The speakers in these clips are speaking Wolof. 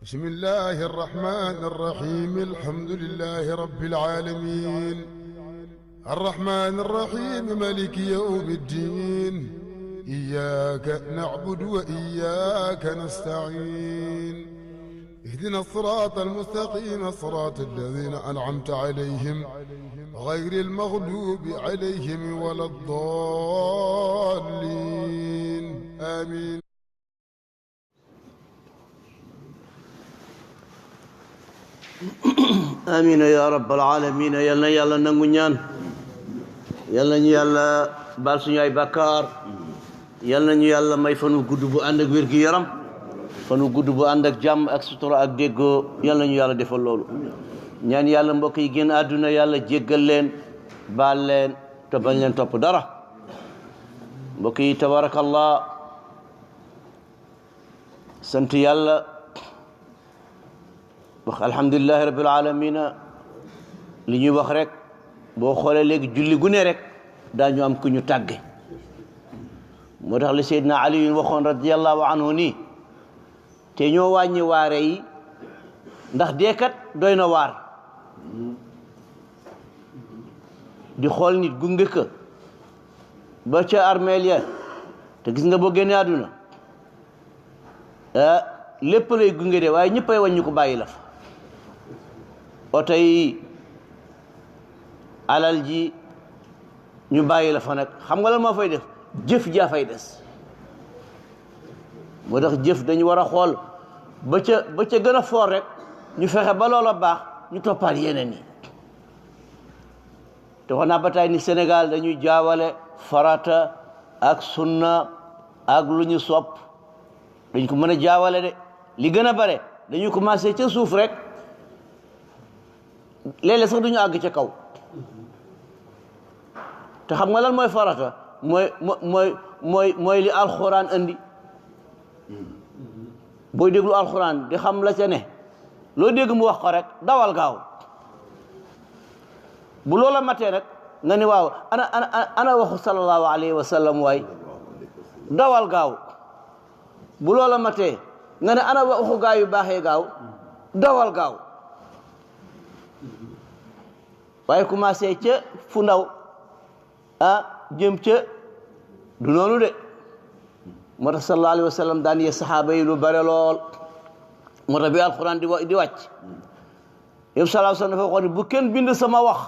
بسم الله الرحمن الرحيم الحمد لله رب العالمين الرحمن الرحيم مالك يوم الدين إياك نعبد وإياك نستعين اهدنا الصراط المستقيم صراط الذين أنعمت عليهم غير المغلوب عليهم ولا الضالين آمين. amiin ya rabbal aalamiin. yal na yàlla nangu ñaan, yal na ñu yàlla baal suñu ay bàkkaar, yal na ñu yàlla may fan wu gudd bu ànd ak wér-gi-yaram, fan wu gudd bu ànd ak jàmm ak sutura ak déggoo, yal na ñu yàlla defal loolu. ñaan yàlla mbokk yi génn àdduna yàlla jéggal leen, baal leen te bañ leen topp dara. mbokk yi tabarakallah, sant yàlla wax alhamdulillahi rabbil alamina. li ñuy wax rek boo xoolee léegi julli gu ne rek daañu am ku ñu tàgge. moo tax li Seydina Ali waxoon radiyallahu anhu nii te ñoo wàññi waare yi ndax deekat doy na waar. di xool nit gunge ka ba ca armeel ya te gis nga boo génnee àdduna lépp lay gunge de waaye ñëppay wàññi ko bàyyi la fa. oto yi alal ji ñu bàyyi la fa nag xam nga lan moo fay def jëf jaa fay des. moo tax jëf dañu war a xool ba ca gën a foor rek ñu fexe ba loola baax ñu toppaat yeneen yi. te wax naa ba tey ni Sénégal dañuy jaawale farata ak sunna ak lu ñu sopp dañ ko mën a jaawale de. li gën a bare dañuy commencé ca suuf rek léeg-léeg sax duñu àgg ca kaw. te xam nga lan mooy farata mooy li alxuraan andi. booy déglu alxuraan di xam la ca ne loo dégg mu wax ko rek dawal gaaw. bu loola matee nag nga ni waaw ana waxu sallallahu alayhi wa sallam waay dawal gaaw. bu loola matee nga ne ana waxu gaa yu baaxee gaaw dawal gaaw. waaye commencé ca fu ndaw jëm ca du noonu de. moo tax sallallahu alayhi wa sallam daan yee saxaaba yi lu bare lool. moo tax bi alquran di wàcc yëpp sallallahu alayhi wa sallam dafa waxoon ne bu kenn bind sama wax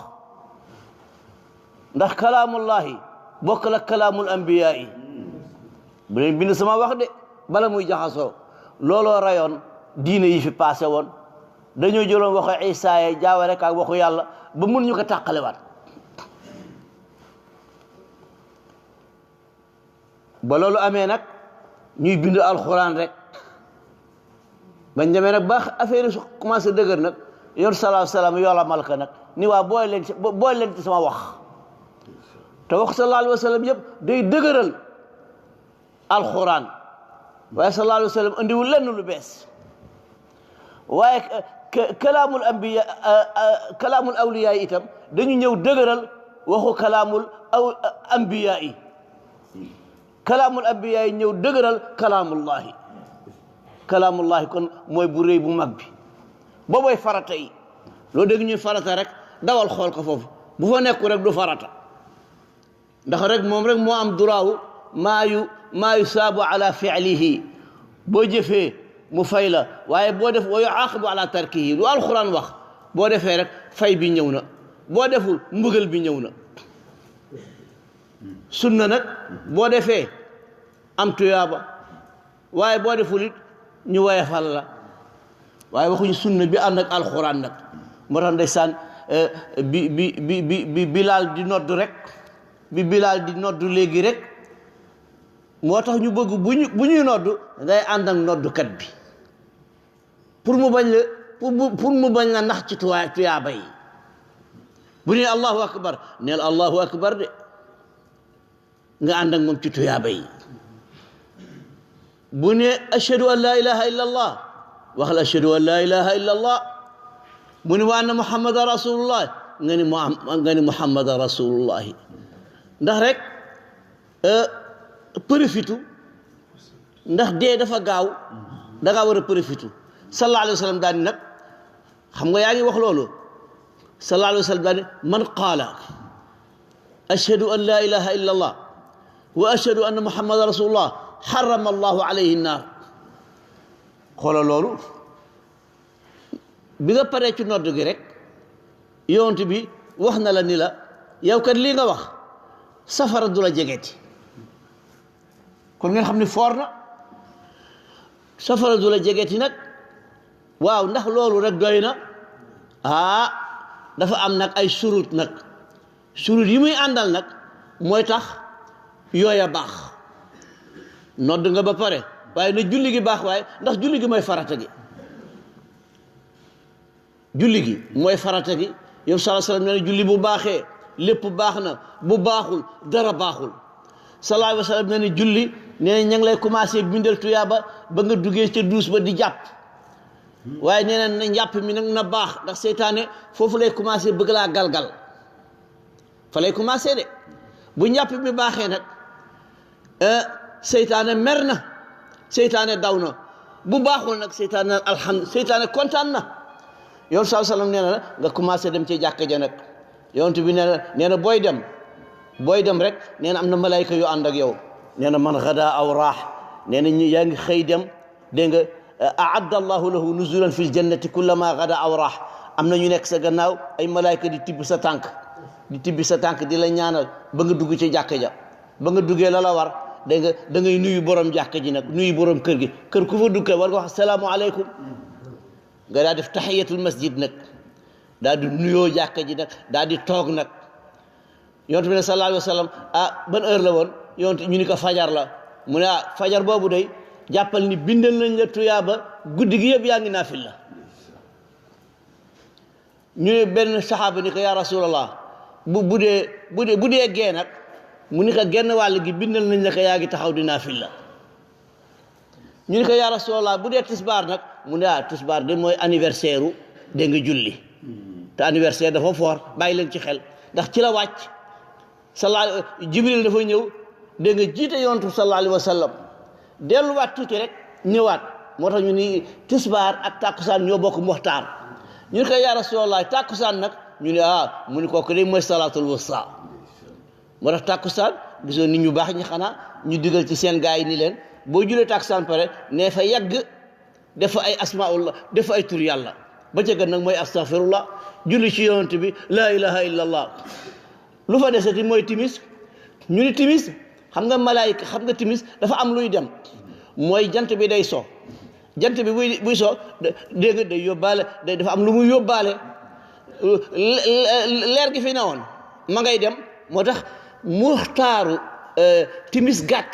ndax kalaamullahi bokk la kalaamul anbiyaa yi. bu leen bind sama wax de bala muy jaxasoo. looloo rayoon diine yi fi passé woon dañoo jëloon waxu Isaa yi jaawale rek ak waxu yàlla ba mun ñu ko tàqalewaat. ba loolu amee nag ñuy bind alxuraan rek bañ demee nag ba affaire yi su commencé dëgër nag yor salaahu salaam yoola malka nag ni waa booy leen ci sama wax. te wax sallallahu alayhi wa sallam yëpp day dëgëral alxuraan. waaye sallallahu alayhi wa sallam andiwul lenn lu bees. waaye kalaamul ambiya kalaamul awliyaa yi itam dañu ñëw dëgëral waxu kalaamul ambiyaa yi. kalaamul ambiyaa yi ñëw dëgëral kalaamullahi. kalaamullahi kon mooy bu rëy bu mag bi. boobooy farata yi. loo dégg ñuy farata rek dawal xool ko foofu bu fa nekku rek du farata. ndax rek moom rek moo am duraawu maa yusaabu ala fi'lihi. boo jëfee mu fay la waaye boo def wa yu'aaqibu ala tarkihi lu alxuraan wax boo defee rek fay bi ñëw na boo deful mbugal bi ñëw na. sunna nag boo defee am tuyaaba waaye boo deful it ñu woyofal la. waaye waxuñu sunna bi ànd ak alxuraan nag. moo tax ndeysaan bi Bilaal di noddu rek bi Bilaal di noddu léegi rek moo tax ñu bëgg bu ñuy noddu ngay ànd ak noddukat bi pour mu bañ la nax ci tuyaaba yi. bu ne allahu akbar neel allahu akbar de nga ànd ak moom ci tuyaaba yi. bu ne ashhadu an la ilaha illa allah waxal ashhadu an la ilaha illa allah. bu ne wa anna muhammadan rasulullah nga ni muhammadan rasulullah. ndax rek profitu ndax dee dafa gaaw da ngaa war a profité sallallahu alayhi wa sallam daani nag xam nga yaa ngi wax loolu sallallahu alayhi wa sallam daani man qaala ashhadu an la ilaha illa allah wa ashhadu anna muhammadan rasulullah harrama allahu alayhi naar xoolal loolu bi nga paree ci nodd gi rek yonent bi wax na la ni la yow kat lii nga wax safara du la jegeeti kon ngeen xam ni foor na safara du la jegeeti nag waaw ndax loolu rek doy na dafa am nag ay surut nag surut yi muy àndal nag mooy tax yooya baax nodd nga ba pare waaye na julli gi baax waaye ndax julli gi mooy farata gi julli gi mooy farata gi yow sallallahu alayhi wasallam nee na julli bu baaxee lépp baax na bu baaxul dara baaxul sallallahu alayhi wasallam nee na julli nee na ña ngi lay commencé bindal tuyaaba ba nga duggee ca duus ba di jàpp waaye nee na njàpp mi nag na baax ndax seytaane foofu lay commencé bëgg laa galgal fa lay commencé de bu njàpp mi baaxee nag seytaane mer na seytaane daw na bu baaxul nag seytaane alhamdu seytaane kontaan na yow sallallahu alayhi wasallam nee na nga commencé dem ci jàkka ja nag yonent bi nee na booy dem rek nee na am na malayka yu ànd ak yow nee na man gada aw raax nee na ñi yaa ngi xëy dem dégg nga aadda allahu lahu nuzulan fil jannati kullama gada aw raax am na ñu nekk sa gannaaw ay malayka di tibb sa tànk di la ñaanal ba nga dugg ci jàkka ja ba nga duggee la la war dégg nga da ngay nuyu borom jàkka ji nag nuyu borom kër gi kër ku fa dugg war nga wax assalaamu aleykum nga daal def tahiyatul masjid nag daal di nuyoo jàkka ji nag daal di toog nag yonent bi ne sallallahu alayhi wa sallam ban heure la woon yonent ñu ni ko fajar la mu ne fajar boobu day jàppal ni bindal nañ la tuyaaba guddi gi yëpp yaa ngi naafil la ñu ne benn saxaaba ni ko yaa rasulallah bu dee gee nag mu ni ko genn wàll gi bindal nañ la ko yaa ngi taxaw di naafil la ñu ni ko yaa rasulallah bu dee tisbaar nag mu ne tisbaar de mooy anniversaire u dégg nga julli te anniversaire dafa foor bàyyi leen ci xel ndax ci la wàcc jibril dafa ñëw dégg nga jiite yontu sallallahu alayhi wa sallam delluwaat tuuti rek ñëwaat moo tax ñu ni tisbaar ak tàkkusaan ñoo bokk muxtaar ñu ne ko yaa rasulallah tàkkusaan nag ñu ne mu ni kooku de mooy salaatul wusta moo tax tàkkusaan gisoo nit ñu baax ñi xanaa ñu digal ci seen gaa yi ni leen boo julee tàkkusaan pare nee fa yàgg def fa ay asmaullah def fa ay tur yàlla ba ca gën nag mooy astaghfirullah julli ci yonent bi laa ilaha illa allah lu fa deseti mooy timis ñu ni timis xam nga malaayika xam nga timis dafa am luy dem mooy jant bi day so jant bi buy so dégg nga day yóbbaale dafa am lu muy yóbbaale leer gi fi newoon ma ngay dem moo tax muxtaaru timis gàtt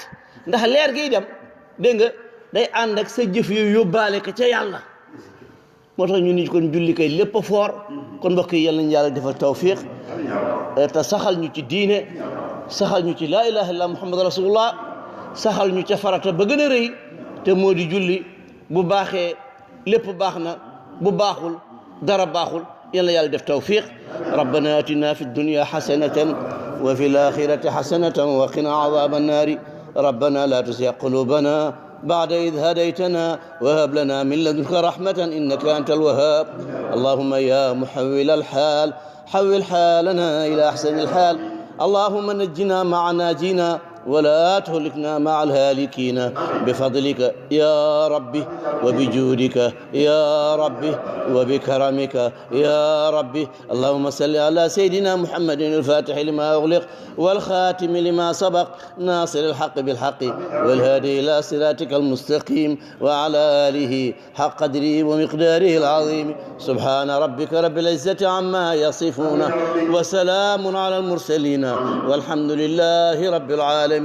ndax leer giy dem dégg nga day ànd ak sa jëf yu yóbbaale ko ca yàlla moo tax ñu ni kon julli kay lépp a foor kon mbokk yi yàlla nañu yàlla defal tawfiq te saxal ñu ci diine saxal ñu ci laa ilaha illallah muhammad rasulullah saxal ñu ca farata ba gën a rëy te moo di julli bu baaxee lépp baax na bu baaxul dara baaxul yàlla yàlla def tawfiq rabbana atina fi dunya hasanatan wa fi l-akhirati hasanatan wa qina adhaba an-nari rabbana la tuzigh qulubana بعد إذ هديتنا وهب لنا من لدنك رحمة إنك أنت الوهاب اللهم يا محول الحال حول حالنا إلى أحسن الحال اللهم نجنا مع ناجينا ولا تهلكنا مع الهالكين بفضلك يا ربي وبجودك يا ربي وبكرمك يا ربي اللهم صل على سيدنا محمد الفاتح لما أغلق والخاتم لما سبق ناصر الحق بالحق والهادي إلى صراطك المستقيم وعلى آله حق قدره ومقداره العظيم سبحان ربك رب العزة عما يصفون وسلام على المرسلين والحمد لله رب العالمين